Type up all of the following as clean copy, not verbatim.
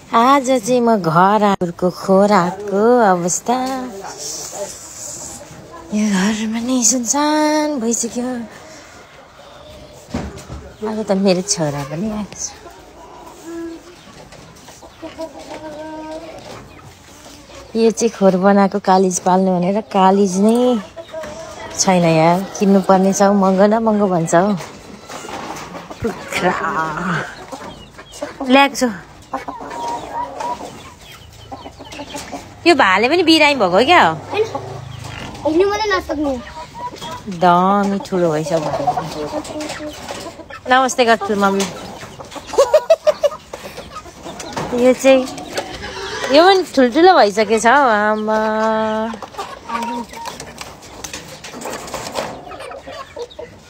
आज चाहिँ म घरको खोराको अवस्था यो घरमा नै सुनसान भइसक्यो। अब त मेरो छोरा पनि आएको छ। यो चाहिँ खोर बनाएको कालिज पाल्नु भनेर कालिज नै छैन यार, किन्नु पर्ने छ। महँगो न महँगो भन्छ हौ। ल्याएको छु। यो भाले पनि बिरामी भएको क्या हो। दामी ठुलो भइसक्यो। नमस्ते गर्छु मम्मी। यो चाहिँ यो पनि ठुल्ठुलो भइसकेछ हौ। आमा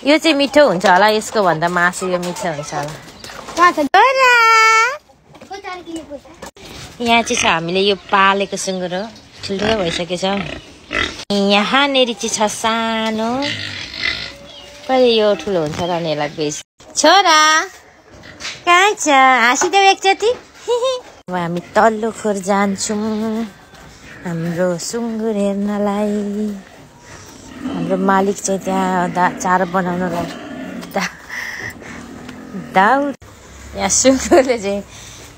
यो चाहिँ मिठो हुन्छ होला, यसको भन्दा मासु यो मिठो हुन्छ होला। यहाँ चाहिँ छ हामीले यो पालेको सुँगुर हो, ठुल्ठुलो भइसकेछ। यहाँनेरि चाहिँ छ सानो, कहिले यो ठुलो हुन्छ र नि यसलाई बेच। छोरा कहाँ छ? हाँसिदेऊ एकचोटि। अब हामी तल्लो खोर जान्छौँ हाम्रो सुँगुर हेर्नलाई। हाम्रो मालिक चाहिँ त्यहाँ चारो बनाउनलाई दाउद। यहाँ सुँगुरले चाहिँ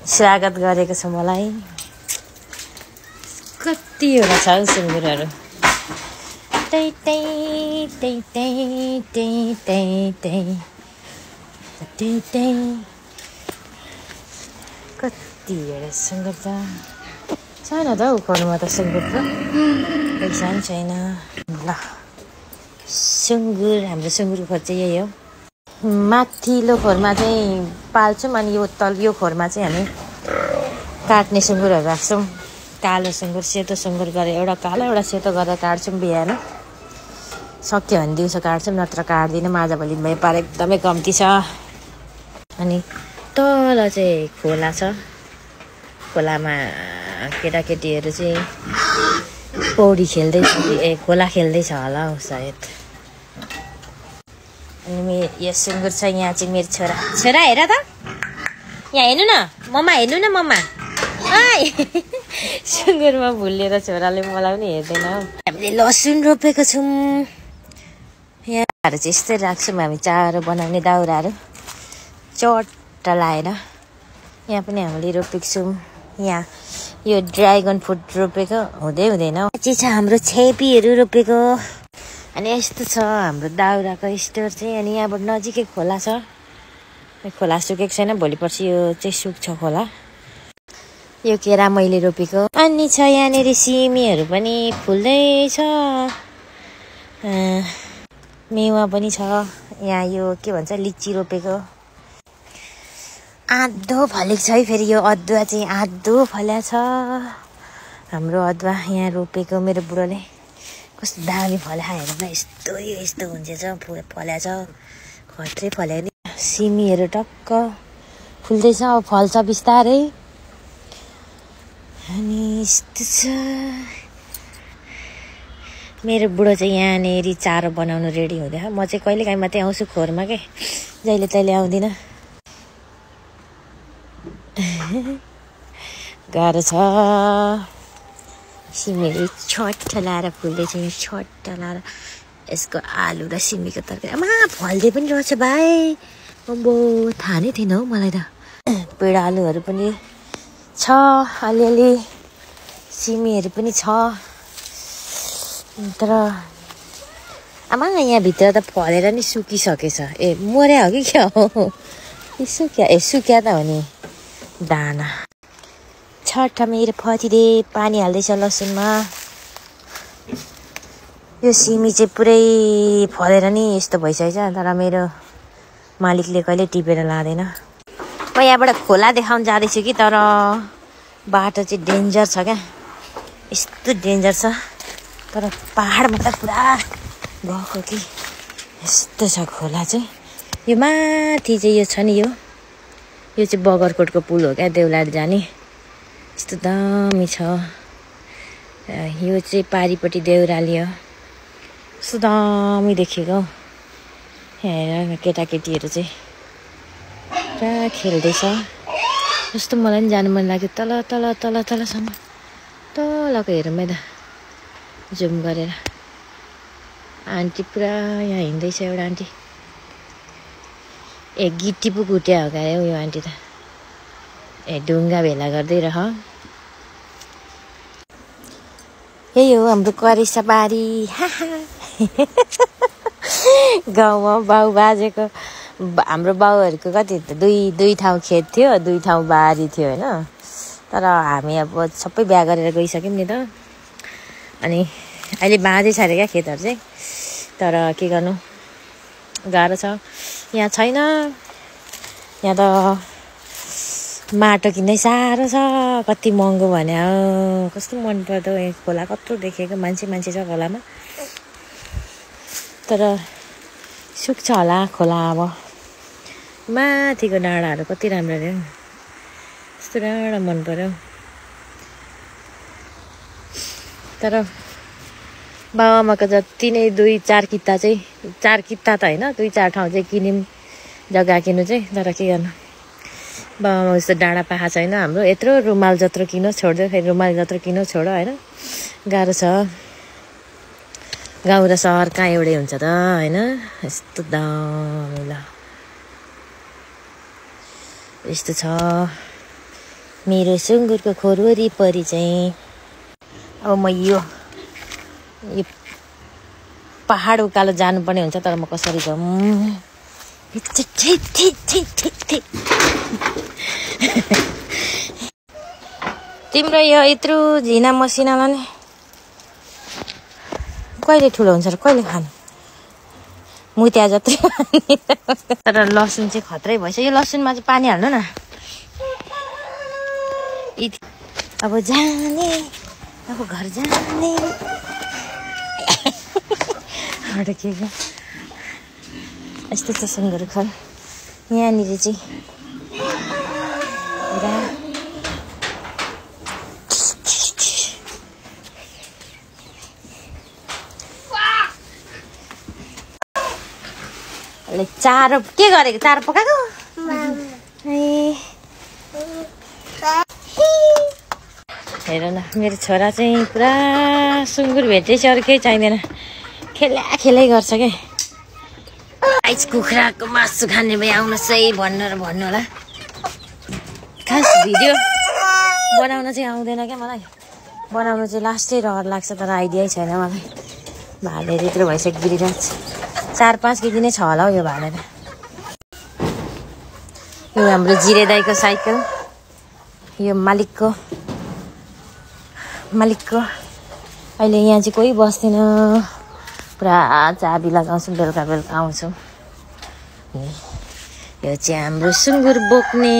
स्वागत गरेको छ मलाई। कतिवटा छ हौ सुँगुरहरू। टै टै टै टै टै टै टै टै टै। कतिवटा सुँगुर त छैन त हौ खोरमा त सुँगुर त पैसा पनि छैन। ल सुँगुर, हाम्रो सुँगुर खोर चाहिँ यही हो। माथिल्लो खोरमा चाहिँ पाल्छौँ, अनि यो खोरमा चाहिँ हामी काट्ने सुँगुरहरू राख्छौँ। कालो सुँगुर, सेतो सुँगुर गरेर एउटा कालो एउटा सेतो गरेर काट्छौँ बिहान। सक्यो भने दिउँसो काट्छौँ, नत्र काट्दिनँ। आजभोलि व्यापार एकदमै कम्ती छ। अनि तल चाहिँ खोला छ। खोलामा केटाकेटीहरू चाहिँ पौडी खेल्दैछ, खोला खेल्दैछ होला हौ सायद। अनि यो सुँगुर छ। यहाँ चाहिँ मेरो छोरा हेर त, यहाँ हेर्नु न मम्मा, हेर्नु न मम्मा। सुँगुरमा भुलेर छोराले मलाई पनि हेर्दैन हौ। हामीले लसुन रोपेको छौँ। यहाँहरू चाहिँ यस्तै राख्छौँ हामी, चारो बनाउने दाउराहरू चट्टा लाएर। यहाँ पनि हामीले रोपेको छौँ। यहाँ यो ड्रागन फ्रुट रोपेको हुँदैन। चाहिँ छ हाम्रो छेपीहरू रोपेको। अनि यस्तो छ हाम्रो दाउराको स्टोर चाहिँ। अनि यहाँबाट नजिकै खोला छ। खोला सुकेको छैन, भोलि पर्सि यो चाहिँ सुक्छ खोला। यो केरा मैले रोपेको। अनि छ यहाँनिर सिमीहरू पनि फुल्दैछ, मेवा पनि छ। यहाँ यो के भन्छ लिची रोपेको आधो फलेको छ है। फेरि यो अदुवा चाहिँ आधो फल्या छ। हाम्रो अदुवा यहाँ रोपेको मेरो बुढोले कस्तो दामी फल्या हेर न। यस्तो हुन्छ फल्या छ, खत्रै फल्या नि। सिमीहरू टक्क फुल्दैछ, अब फल्छ बिस्तारै। अनि यस्तो छ। मेरो बुढो चाहिँ यहाँनिर चारो बनाउनु रेडी हुँदैछ। म चाहिँ कहिलेकाहीँ मात्रै आउँछु खोरमा के, जहिले तहिले आउँदिनँ। गाह्रो छ। सिमीहरू छट्ट लाएर फुल्दैछ, यो छट्ट लाएर। यसको आलु र सिमीको तरकारी आमा फल्दै पनि रहेछ भाइ। अम्बो थाहा नै थिएन हौ मलाई त। पेडा आलुहरू पनि छ अलिअलि, सिमीहरू पनि छ। तर आमा यहाँभित्र त फलेर नि सुकिसकेछ। मर्या हो कि क्या हो? सुक्या त हो नि दाना। छट्टा मेरो फतिले पानी हाल्दैछ लसुनमा। यो सिमी चाहिँ पुरै फलेर नि यस्तो भइसकेछ। तर मेरो मालिकले कहिले टिपेर लाँदैन। म यहाँबाट खोला देखाउन जाँदैछु कि, तर बाटो चाहिँ डेन्जर छ क्या। यस्तो डेन्जर छ। तर पहाडमा त पुरा गएको कि। यस्तो छ खोला चाहिँ। यो माथि चाहिँ यो छ नि, यो चाहिँ बगरकोटको पुल हो क्या, देउलाड जाने। यस्तो दामी छ। यो चाहिँ पारिपट्टि देउराली हो। यस्तो दामी देखेको। हेर केटाकेटीहरू चाहिँ पुरा खेल्दैछ। कस्तो मलाई पनि जानु मन लाग्यो तल तल तल तलसम्म तलको हेरौँ है त जुम गरेर आन्टी पुरा यहाँ हिँड्दैछ एउटा आन्टी ए गिटी पो कुट्या हो क्या यो आन्टी त ए ढुङ्गा भेला गर्दै रह यही हो हाम्रो करेसा बारी गाउँमा बाउ बाजेको हाम्रो बाउहरूको कति दुई ठाउँ खेत थियो 2 ठाउँ बारी थियो होइन तर हामी अब सबै बिहा गरेर गइसक्यौँ नि त अनि अहिले बाँझै छ अरे क्या खेतहरू चाहिँ तर के गर्नु गाह्रो छ यहाँ छैन यहाँ त माटो किन्नै साह्रो छ कति महँगो भने कस्तो मनपर्दो खोला कत्रो देखेको मान्छे छ खोलामा तर सुक्छ होला खोला अब माथिको डाँडाहरू कति राम्रो अरे यस्तो डाँडा मन पर्यो तर बाबाआमाको जति नै 2-4 किता चाहिँ 4 किता त होइन 2-4 ठाउँ चाहिँ किन्यौँ जग्गा किन्नु चाहिँ तर के गर्नु बाबाआमा जस्तो डाँडा पाखा छैन हाम्रो यत्रो रुमाल जत्रो किनो छोड्दै फेरि रुमाल जत्रो किनो छोड होइन गाह्रो छ गाउँ र सहर कहाँ एउटै हुन्छ त होइन यस्तो दामी ल यस्तो छ मेरो सुँगुरको खोर वरिपरि चाहिँ अब म यो पहाड उकालो जानुपर्ने हुन्छ तर म कसरी जाऊँ तिम्रो यो यत्रो झिना मसिनालाई नि कहिले ठुलो हुन्छ र कहिले खानु मुत्या जत्रै तर लसुन चाहिँ खत्रै भएछ यो लसुनमा चाहिँ पानी हाल्नु न अब जाने अब घर जाने अड्केको यस्तो छ सुँगुर खोर यहाँनिर चाहिँ चारो के गरेको चारो पकाएको हेर न मेरो छोरा चाहिँ पुरा सुँगुर भेटेछ अरू केही चाहिँदैन खेलै गर्छ क्या आइज कुखुराको मासु खाने भए आउनुहोस् है भन्नु होला खास भिडियो बनाउन चाहिँ आउँदैन क्या मलाई बनाउनु चाहिँ लास्टै रहर लाग्छ तर आइडियै छैन मलाई भाले त्यत्रो भइसक्यो गिरिरहेको छ 4-5 केजी नै छ होला हौ यो भालेर यो हाम्रो जिरे दाइको साइकल यो मालिकको अहिले यहाँ चाहिँ कोही बस्दैन पुरा चाबी लगाउँछु बेलुका आउँछु यो चाहिँ हाम्रो सुँगुर बोक्ने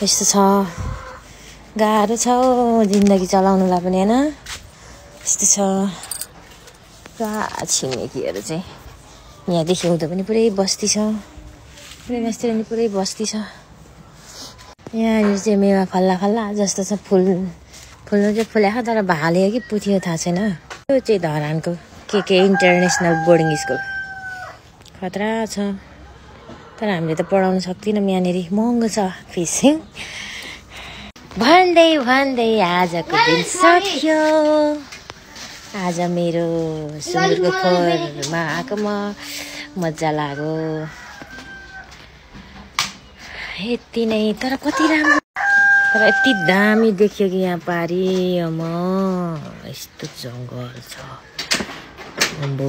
यस्तो छ गाह्रो छ जिन्दगी चलाउनुलाई पनि होइन यस्तो छ पुरा छिमेकीहरू चाहिँ यहाँदेखि हुँदा पनि पुरै बस्ती छ पुरै बस्ती अनि पुरै बस्ती छ यहाँनिर चाहिँ मेवा फल्ला जस्तो छ फुल्नु चाहिँ फुल्याएको तर भाले हो कि पुथ्यो थाहा छैन यो चाहिँ धरानको के इन्टरनेसनल बोर्डिङ स्कुल खतरा छ तर हामीले त पढाउन सक्दैनौँ यहाँनिर महँगो छ फिसिङ भन्दै आजको दिन सक्यो आज मेरो सुँगुरको खोरमा आएकोमा मजा लाग्यो यति नै तर कति राम्रो तर यति दामी देखियो कि यहाँ पारी यस्तो जङ्गल छ अम्बो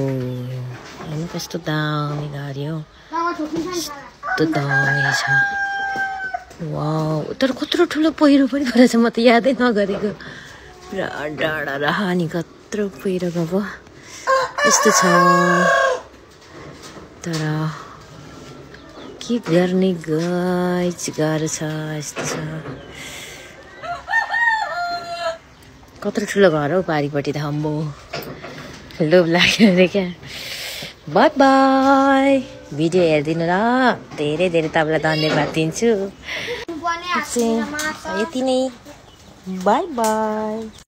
हेर्नु कस्तो दामी गाडी हो यस्तो दामी छ वाउ तर कत्रो ठुलो पहिरो पनि गरेछ म त यादै नगरेको पुरा डाँडा र हानी कत्रो पहिरो गएको यस्तो छ तर के गर्ने गाह्रो छ यस्तो छ कत्रो ठुलो घर हौ पारिपट्टि त अम्बो लोभ लाग्यो अरे क्या बाई भिडियो हेरिदिनु ल धेरै तपाईँलाई धन्यवाद दिन्छु यति नै बाई